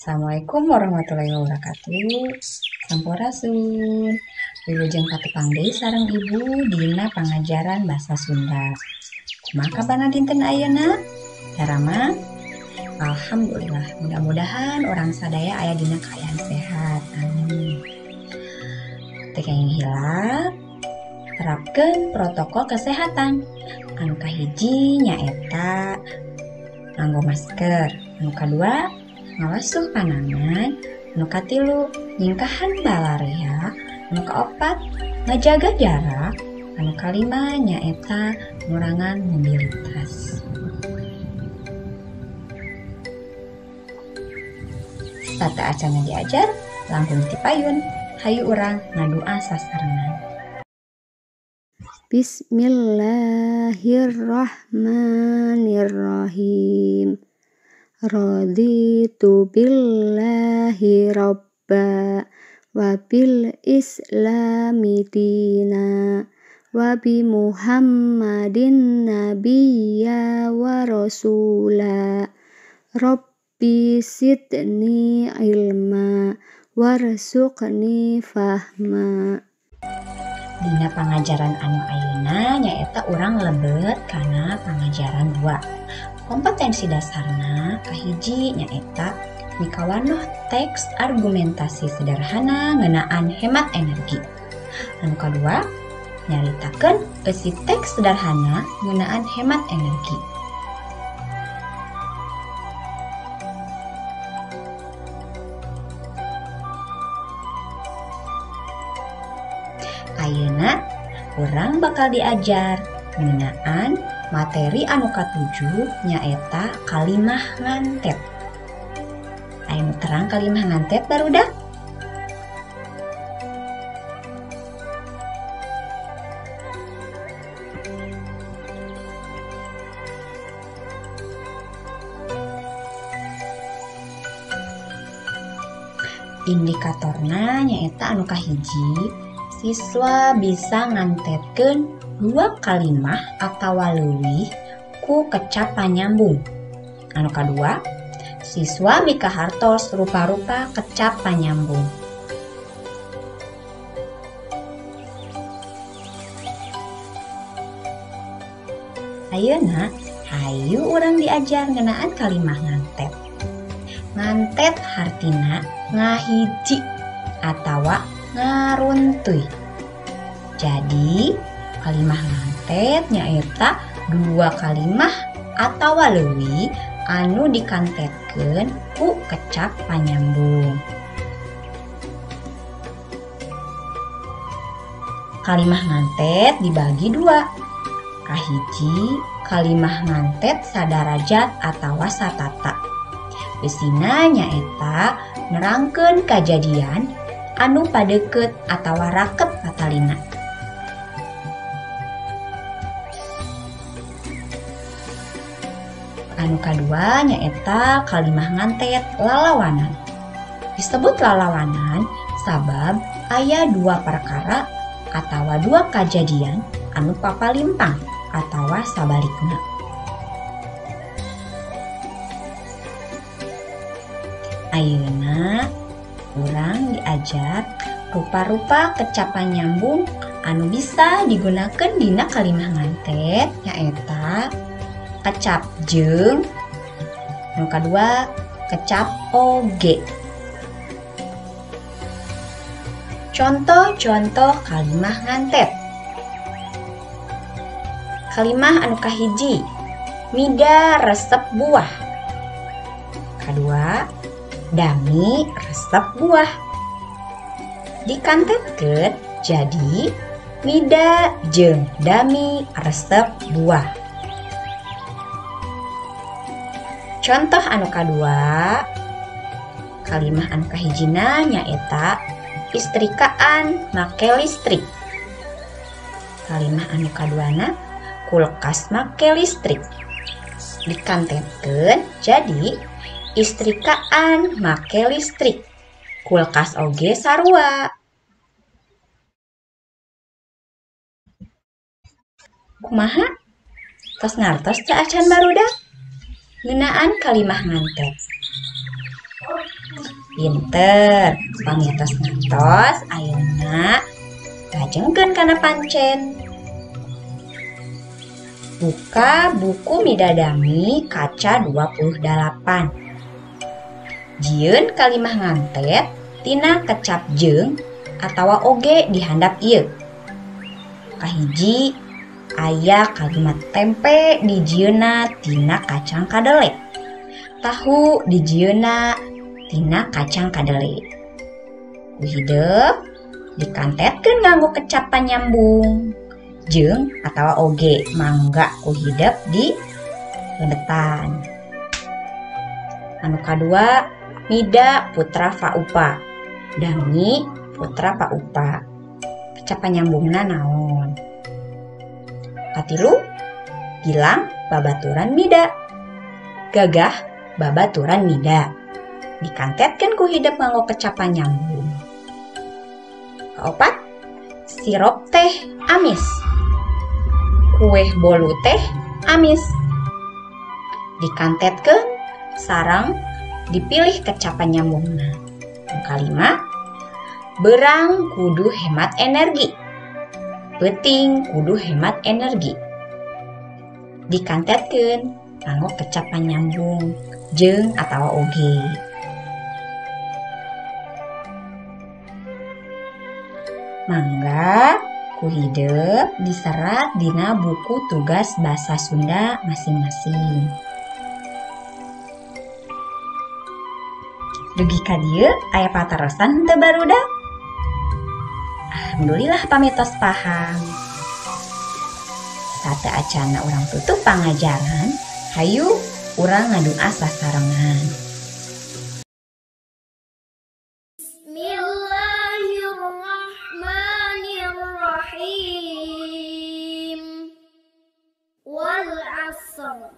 Assalamualaikum warahmatullahi wabarakatuh. Sampurasun. Wilujeng patepang deui sareng Ibu dina pangajaran Basa Sunda. Kumaha kabarna dinten ayeuna? Daramang? Alhamdulillah. Mudah-mudahan urang sadaya aya dina kaayaan sehat. Amin. Teu kenging hilap, terapkeun protokol kesehatan. Anu kahiji nyaeta nganggo masker, anu kadua ngawasuh panangan, anu katilu nyingkahan balarea, anu kaopat ngajaga jarak, anu kalima nyaeta ngurangan mobilitas. Sateuacanna diajar langkung ti payun, hayu urang ngadua sasarengan. Bismillahirrahmanirrahim. Raditu billahi robba wa bil islami dina wa bi Muhammadin nabiyya wa rasula. Rabbi sidni ilma warzuqni fahma. Dina pangajaran anu ayeuna nyaeta urang lebet kana pangajaran 2. Kompetensi dasarna kahiji nyaeta mikawanoh teks argumentasi sederhana ngeunaan hemat energi. Anu kadua nyaritakeun eusi teks sederhana ngeunaan hemat energi. Ayeuna urang bakal diajar ngeunaan materi anu katujuh nyaeta kalimah ngantet. Aya nu terang kalimah ngantet barudak? Indikatorna nyaeta anu kahiji, siswa bisa ngantetkeun 2 kalimah atawa leuwih ku kecap panyambung. Anu kadua, siswa mikahartos rupa-rupa kecap panyambung. Ayeuna hayu urang diajar ngeunaan kalimah ngantet. Ngantet hartina ngahiji atawa ngaruntuy. Jadi kalimah ngantet nyaeta 2 kalimah atawa leuwih anu dikantetkeun ku kecap panyambung. Kalimah ngantet dibagi 2. Kahiji, kalimah ngantet sadarajat atawa satata. Eusina nyaeta nerangkeun kajadian anu padeukeut atawa raket patalina. Anu kadua nyaeta kalimah ngantet lalawanan. Disebut lalawanan sabab aya 2 perkara atawa 2 kajadian anu papalimpang atawa sabalikna. Ayeuna urang diajar rupa-rupa kecapan nyambung anu bisa digunakeun dina kalimah ngantet nyaeta kecap jeung, anu kadua kecap oge. Contoh-contoh kalimah ngantet. Kalimah anu kahiji, mida resep buah. Kadua, dami resep buah. Dikantetkeun jadi mida jeung dami resep buah. Contoh anu kadua, kalimah anu kahijina nyaeta istrikaan make listrik. Kalimah anu kaduana kulkas make listrik. Dikantetkeun jadi istrikaan make listrik, kulkas oge sarua. Kumaha? Tos ngartos teu acan barudak? Ngeunaan kalimah ngantet. Pinter, pami tos ngantos ayeuna lajengkeun kana pancen. Buka buku Midadami kaca 28. Jieun kalimah ngantet tina kecap jeung atawa oge di handap ieu. Kahiji aya kalimat tempe dijieunna tina kacang kadele. Tahu dijieunna tina kacang kadele. Ku hidep dikantetkeun nganggo kecap panyambung jeung atawa oge mangga ku hidep di lebetan. Anu kadua Mida putra Faupa. Dami putra Paupa. Kecap panyambungna naon? Katilu Gilang babaturan Mida. Gagah babaturan Mida. Dikantetkeun ku hidep nganggo kecap panyambung. Kaopat sirup teh amis. Kueh bolu teh amis. Dikantetkeun sareng dipilih kecap panyambungna. Nu kalima berang kudu hemat energi. Peuting kudu hemat energi. Dikantetkeun nganggo kecap panyambung jeung atawa oge. Mangga ku hidep diserat dina buku tugas basa Sunda masing-masing. Dugi ka dieu aya patarosan henteu barudak? Alhamdulillah pami tos paham. Sateuacanna urang tutup pangajaran, hayu urang ngadua sasarengan. Bismillahirrahmanirrahim. Wal 'asr.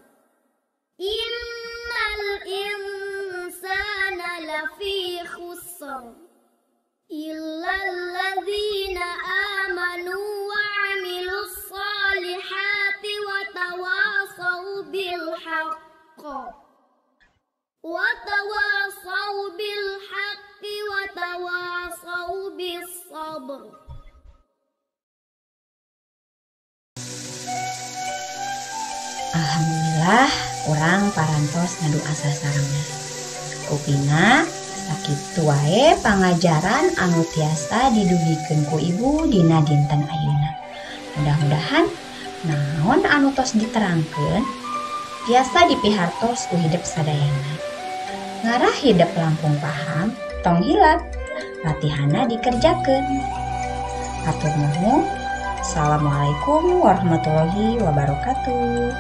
Innal insana lafi khusr. Illa alladzina amanu wa 'amilus solihati wa tawasaw bil haqq. Wa tawasaw bil haqqi wa tawasaw bis sabr. Alhamdulillah urang parantos ngadua sasarengan. Kupina sakitu wae pangajaran anu tiasa didugikeun ku ibu dina dinten ayeuna. Mudah-mudahan naon anu tos diterangkeun tiasa dipihartos ku hidep sadayana. Ngarah hidep langkung paham, tong hilap, latihanna dikerjakeun. Hatur nuhun. Assalamualaikum warahmatullahi wabarakatuh.